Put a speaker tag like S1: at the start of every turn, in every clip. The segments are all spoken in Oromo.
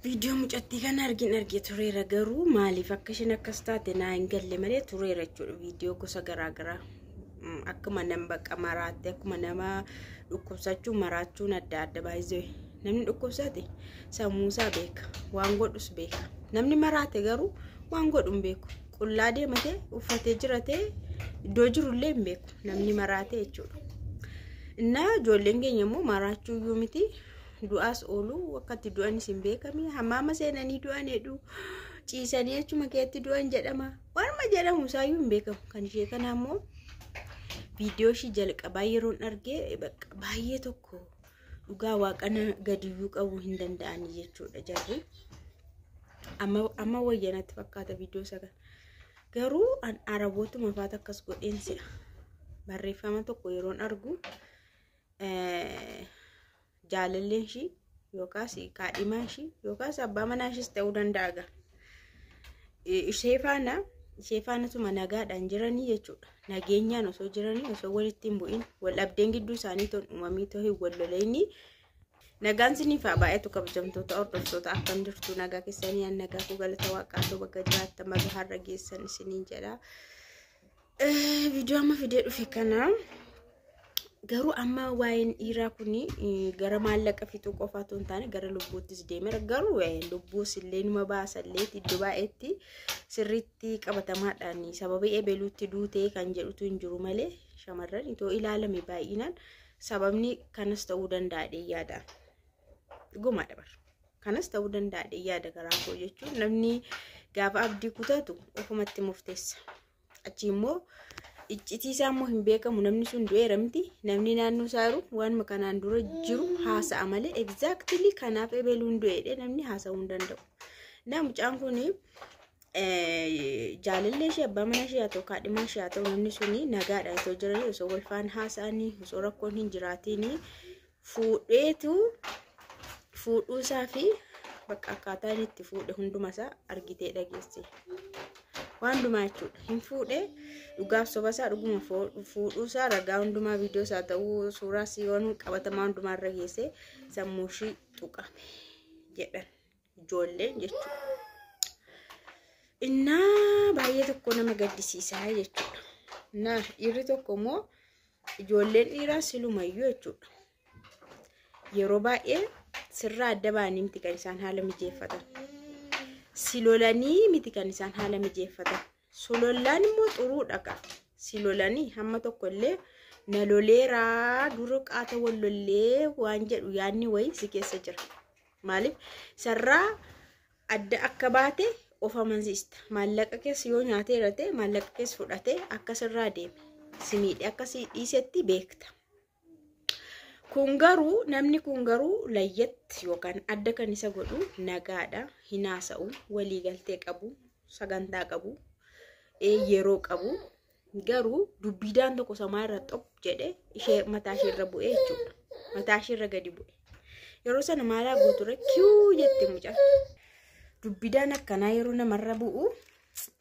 S1: Viidiyoo mucattii kana argin argee tureera, garuu maaliif akka isheen akkas taate naa hin galle malee tureera jechuudha. Viidiyoo gosa garaagaraa akkuma nama bakka maraatte, akkuma nama dhukkubsachuu maraachuun adda adda baay'ee. Namni dhukkubsate sammuusaa beeka, waan godhus beeka. Namni maraate garuu waan godhu hin beeku. Qullaa deematee, uffatee jiratee, iddoo jirullee hin beeku namni maraate jechuudha. Innaa ijoolleen keenya immoo maraachuu iyyuu miti, du'aas oolu, akka itti du'anis hin beekami. Hammaama seenanii du'an hedhu, ciisanii achuma keetti du'an jedhama. Waanuma jedhamu isaayyuu hin beekamu. Kan ishee kanaa immoo viidiyoo ishii jalqabaa yeroon argee baay'ee tokko dhugaa waaqana gadiyyuu qabuu hin danda'anii jechuudha jarri. Amma wayyanatti fakkaata viidiyoo isa kana. Garuu an arabootuma faata akkas godheen si'a. Barreeffama tokko yeroon argu, jaalalleen ishii yookaas kaadhimaa ishii yookaas abbaa manaa ishiis ta'uu danda'a gaa. Ishee faana tuma nagaadhaan jiranii jechuudha. Nageenyaan osoo jiranii, osoo walitti hin bu'in, wal dhabdeen gidduu isaanii ton uumamii too hin wal loleenii. Nagaan siniif haa baay'atu, kabajamtoota hordoftoota. Akkam jirtu? Nagaa keessanii? An nagaa koo, galata waaqaatoo. Bakka jiraattan baga har'a geessan isiniin jedha. Viidiyoo amma fidee dhufe kana garuu amma waa'een dhiiraa kun gara maallaqa fixuu qofa otoo hin taane gara lubbuuttis deemeera. Garuu lubbuus illee numa baasallee iddoo baay'eetti sirriitti qabatamaadhaan sababii ebeluutti duutee kan jedhutu hin jiru malee, shamarran itoo ilaalame baay'inaan sababni kanas ta'uu danda'a yaada. Dhugumaadha bara. Kanas ta'uu danda'a yaada garaa koo jechuun, namni gaafa abdii kutatu ofumatti murteessa. Achi immoo iccitii isaa immoo hin beekamu. Namni sun du'eera miti, namni naannoo isaa jiru waanuma kanaan dura jiru haasa'a malee exactly kanaaf ebeluun du'eedhe namni haasa'uu hin danda'u. Na mucaan kun jaalallee ishee, abbaa manaa ishee haa ta'u, kaadhimaa ishee haa ta'u, namni suni nagaadha osoo jiranii, osoo wal faana haasa'anii, osoo rakkoon hin jiraatiin fuudheetu fuudhuu isaa fi bakka akkaataa inni itti fuudhe hunduma isaa argitee dhageesse. Waan hundumaa jechuudha. Hin fuudhee, dhugaaf soba isaa, dhuguma fuudhuu isaa ragaa hundumaa, viidiyoo isaa ta'uu, suuraa siyoon qabatamaa hundumaa irra geesse, sammuu ishii tuqame jedhan ijoolleen jechuudha. Innaa baay'ee tokko nama gaddisiisaa jechuudha. Innaa dhiirri tokko immoo, ijoolleen dhiiraa silumayyuu jechuudha. Yeroo baay'ee sirraa adda ba'anii miti kan isaan haala mijeeffatan. Si lolanii miti kan isaan haala mijeeffatan. Solollaan immoo xuruudha qaba. Si lolanii hamma tokko illee na loleeraa dura qaata wal lollee waan jedhu yaadni wayii si keessa jira. Maaliif sarraa adda akka baate of amansiista. Maallaqa keessa yoo nyaateera ta'e, maallaqa keessa fudhatee akka sirraa deeme, si miidhee akka si dhiisetti beekta. Kun garuu, namni kun garuu layyatti yookaan adda kan isa godhu nagaadha. Hin haasa'u, waliigaltee qabu, sagantaa qabu, yeroo qabu. Garuu dubbiidhaan tokko samaa irra xop jedhe, ishee mataa ishee irra bu'ee jechuudha. Mataa ishee irra gadi bu'e. Yeroo sana maalaa gooture kiyyuu jette mucaan. Dubbidaan akkanaa yeroo namarra bu'u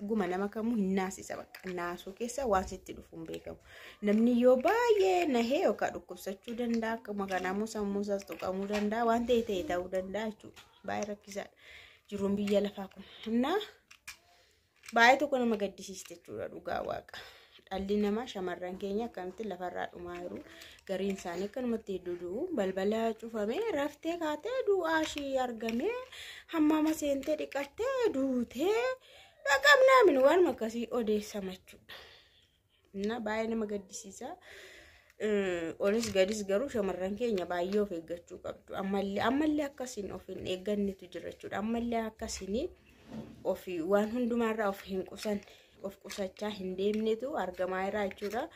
S1: dhuguma nama kamuu hin naasisa, bakka naasuu keessa waan sitti dhufu hin beekamu. Namni yoo baay'ee nahee yookaan dhukkubsachuu danda'a, akkuma kanaa immoo sammuu isaas tuqamuu danda'a, waan ta'e ta'e ta'uu danda'a jechuudha. Baay'ee rakkisaadha jiruun biyya lafaa kun. Innaa baay'ee tokko nama gaddisiiste jechuudha, dhugaa waaqa. Dhalli namaa, shamarran keenya akkamitti lafarraa dhumaa jiru? Gariin isaanii akkanumatti dudu'u, balbala cufamee raftee kaatee du'aa ishii argamee, hammaama seentee dhiqattee duutee dhaqabnaa waan akkasii odeessama jechuudha. Innaa baay'ee nama gaddisiisa. Olis gadis garuu shamarran keenya baay'ee of eeggachuu qabdu. Ammallee ammallee akkasiin of hin eeggannetu jira jechuudha. Ammallee akkasiin ofii waan hundumaarraa of hin qusanne, of qusachaa hin deemnetu argamaa jira jechuudha.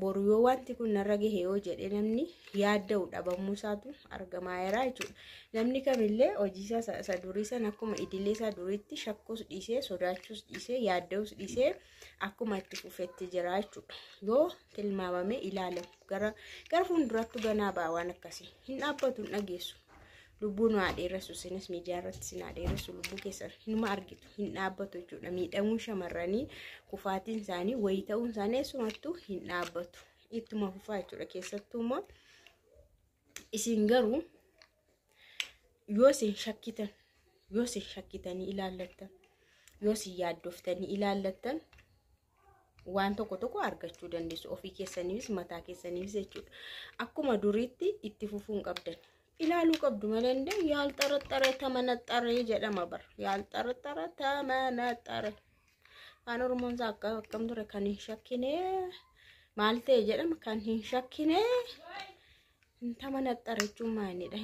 S1: Boru yoo wanti kun narra gahe yoo jedhe namni yaadda'u dhabamuu isaatu argamaa jira jechuudha. Namni kamillee hojii isaa isa durii sana akkuma idilee isaa duriitti shakkuus dhiisee, sodaachuus dhiisee, yaadda'uus dhiisee akkuma itti fufetti jira jechuudha. Yoo tilmaamamee ilaalamu gara fuulduratti ganaa ba'a waan akkasii. Hin dhaabbatu, hin dhageessu. Lubbuu nu haa dheeressu, isinis miidiyaa irratti isin haa dheeressu lubbuu keessan, hinuma argitu, hin dhaabbatu jechuudha. Miidhamuun shamarranii, kufaatiin isaanii, wayii ta'uun isaanii eessumattuu hin dhaabbatu. Ittuma fufaa jechuudha. Keessattuu immoo isin garuu yoo isin shakkitan Yoo isin shakkitanii ilaallattan, yoo isin yaaddoftanii ilaallattan waan tokko tokko argachuu dandeessu. Ofii keessaniifis mataa keessaniifis jechuudha. Akkuma duriitti itti fufuu hin qabdan. Ilaaluu qabdu malee illee yaalxaraxxare tamanaxxare jedhama bara. Yaalxaraxxare tamanaxxare. Afaan Oromoon isaa akkam ture kan hin shakkine maal ta'e jedhama kan hin shakkine hin tamanaxxare jechuun maalidha?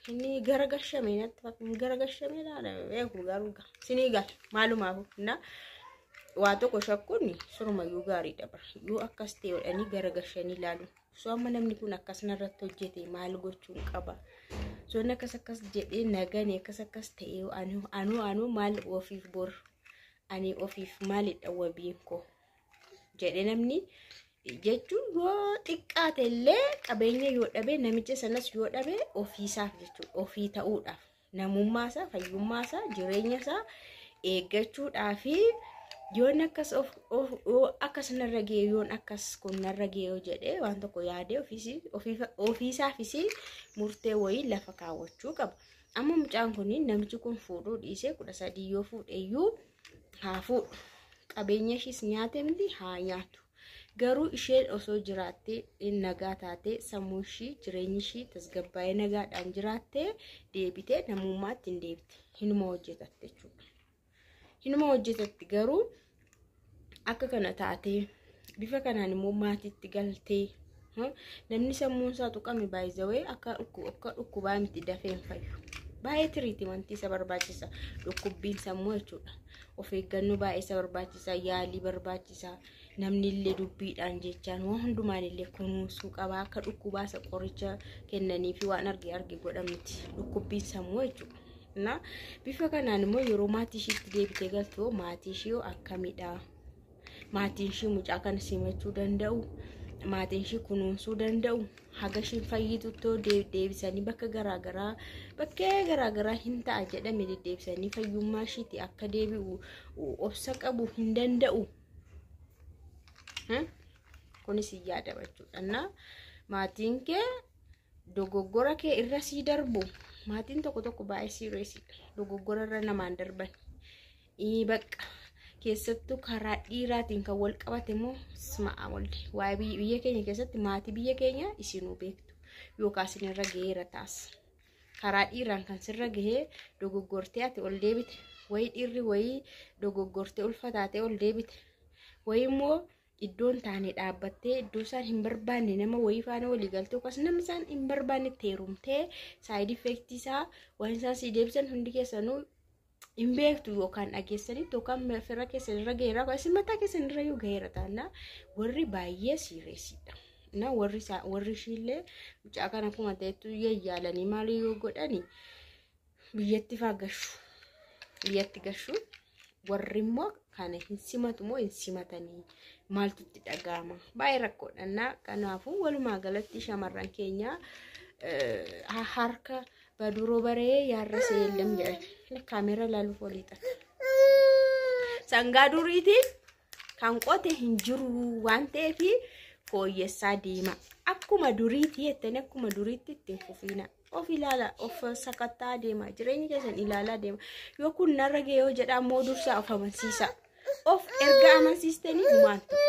S1: Inni gara gashame natti fakkaata. Gara gashame beeku garuu sinii gala maalumaaf na waa tokko shakkuun surumayyuu gaariidha bara. Yoo akkas ta'e jedhanii gara gashanii ilaalu. So amma namni kun akkas narratti hojjete maal gochuun qaba? So inni akkas akkas jedhee nagane akkas akkas ta'e anuu anuu maal ofiif bor ani ofiif maalidha wabiin koo jedhee namni jechuun yoo xiqqaate illee qabeenya yoo dhabe namicha sanas yoo dhabe ofiisaaf jechuudha. Ofii ta'uudhaaf namummaasaa fayyummaasaa jireenyasaa eeggachuudhaaf yoon akkas akkas narra ga'e yoon akkas kun narra ga'e yoo jedhee waan tokko yaadee ofiisaafis murtee wayii lafa kaawwachuu qaba. Amma mucaan kun namichi kun fuudhuu dhiisee 13 yoo fuudheyyuu haa fuudhu. Qabeenya ishiis nyaate miti haa nyaatu. Garuu isheen osoo jiraattee nagaa taatee sammuu ishii jireenyi ishii tasgabbaa'ee nagaadhaan jiraattee deebitee namummaatti hin deebite. Hinuma hojjetatte jechuudha. Hinuma hojjetatti garuu akka kana taatee bifa kanaan immoo maatiitti galtee namni sammuun isaa tuqame baay'izawee akka dhukkubaa miti dafee hin fayyu. Baay'ee tiriitimantii isa barbaachisa. Dhukkubbiin sammuu jechuudha. Of eeggannoo baay'ee isa barbaachisa. Yaalii barbaachisa. Namni illee dubbiidhaan jechaan waan hundumaan illee kunuunsuu qaba. Akka dhukkubaa isa qoricha kennanii fi waan arge arge godhamti. Dhukkubbiin sammuu jechuudha. Na bifa kanaan immoo yeroo maatii ishiitti deebitee galtu maatii ishii akkamidha? Maatiin ishii mucaa kana simachuu danda'u? Maatiin ishii kunuunsuu danda'u? Haga ishiin fayyituttoo deebisanii bakka garaagaraa bakkee garaagaraa hin ta'a jedhame deddeebisanii fayyummaa ishiitti akka deebi'u obsa qabu hin danda'u. Kunis hin yaadama jechuudha. Maatiin kee dogoggora kee irra sii darbu. Maatiin tokko tokko baay'ee sireesiidha. Dogoggora irra namaan darban. Bakka keessattuu karaa dhiiraatiin kan wal qabate immoo sima'a walde. Waa'ee biyya keenya keessatti maatii biyya keenya isinuu beektu. Yookaan isinirra gaheera taas. Karaa dhiiraan kan sirra gahee dogoggortee ati ol deebite. Wayii dhiirri wayii dogoggortee ulfataatee ol deebite. Wayii immoo iddoon taane dhaabbattee iddoo isaan hin barbaanne nama wayii faana walii galtee yookaas nama isaan hin barbaanne heerumtee saayid effektii isaa waan isaan sii deebisan hundi keessanuu hin beektu yookaan dhageessanitti yookaan fira keessan irra gaheera yookaan isin mataa keessan irra yoo gaheera taana warri baay'ee siireesiidha. Na warri ishiillee mucaa kana akkuma ta'etti yayyaalanii maal yoo godhani biyyatti faa gashu biyyatti gashu warri immoo kana hin simatu moo hin simatanii maaltu itti dhaga'ama baay'ee rakkoodha. Kanaafuu walumaa galatti shamarran keenya harka baduroo baree yaarra seellam jedhan kaameera ilaaluuf walii xafa. Sangaa duriitiin kan qote hin jiru waan ta'eef fooyyessaa deema. Akkuma duriitii jettanii akkuma duriitti ittiin fufiina. Of ilaala, of sakattaa deema. Jireenya keessan ilaalaa deema. Yoo kun narra ga'e yoo jedhaa immoo dursaa of amansiisa. Of erga amansiistanii maal ta'u?